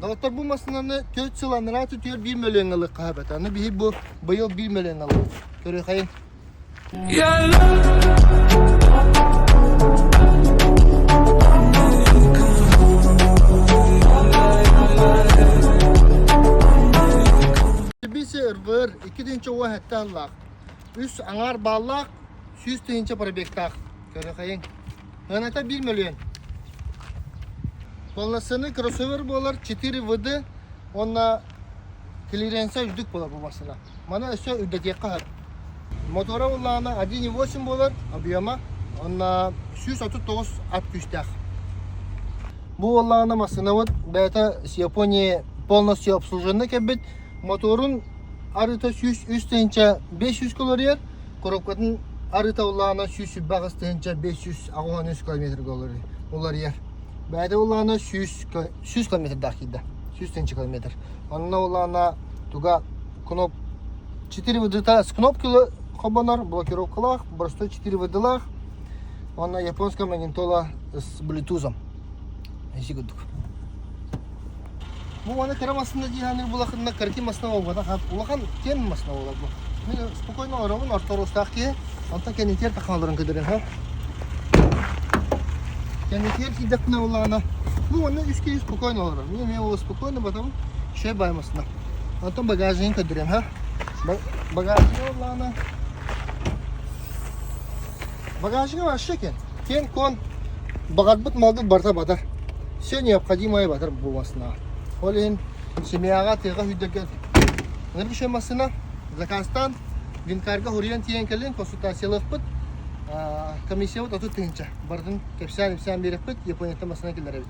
Доҕоттор, бу массыынаны 4 сыл анараа өттүгэр 1 мөлүйүөҥҥэ ылыахха сөп этэ. Аны биһи бу быйыл 1 мөлүйүөҥҥэ ылабыт. Көрүөххэйиҥ. Тбилиси РВР 2017 сыллаах. Үс аҥаар бааллаах, 100 тыһыынча пробегтаах. Көрүөххэйиҥ. Сыаната 1 мөлүйүөн. Полноценный кроссовер буолар 4 ВД уонна клиренса үрдүк буолар бу массыына. Маны өссө үрдэтиэххэ сөп. Мотора улаана 1,8 буолар объема уонна 139 ат күүстээх. Бу буоллаҕына массыынабыт бэйэтэ с Японии полностью обслуженный кэлбит. Моторун арыыта 103 тыһыынча 500 километр, коробкатын арыыта улаана 128 тыһыынча 583 километрга уларыйар. Бэйэтэ улаана 100 100 километрдаах киирдэ. 100 тыһыынча километр. Онно улаана туга кноп 4 ВД с кнопки холбонор, блокировкалаах, простой 4 ВД-лаах. Уонна японская магнитола с блютузом. Isi курдук. Бу уонна кыра массыына дии саныыр булахынна кыракый массыына буолбатах, улахан киэн массыына буолар бу. Мин спокойно олоробун, орто оруостаах киһи. Онтон кэнникиэр таххан олорон көрдөрөн ха. Кэнникиэр киирдэхпинэ буоллаҕына, бу уонна үс киһи спокойно олорор. Мин эмиэ ол спокойно батабын, үчүгэй баай массыына. Онтон багажнигын көрдөрөм ха. Багажнига буоллаҕына, Багажнига вообще киэн. Киэн-куон баҕарбыт малгыт барыта батар. Все необходимое батар бу массыынаҕа. Ол иһин семьяҕа тыаҕа сүүрдэргэ ынырык массыына заказтаан Винкарга хуруйан тиийэн кэлин консультациялыахпыт. Комиссиябыт 30 тыһыынча. Барытын кэпсээн-ипсээн биэрэхпит, Японияттан массыына киллэрэбит.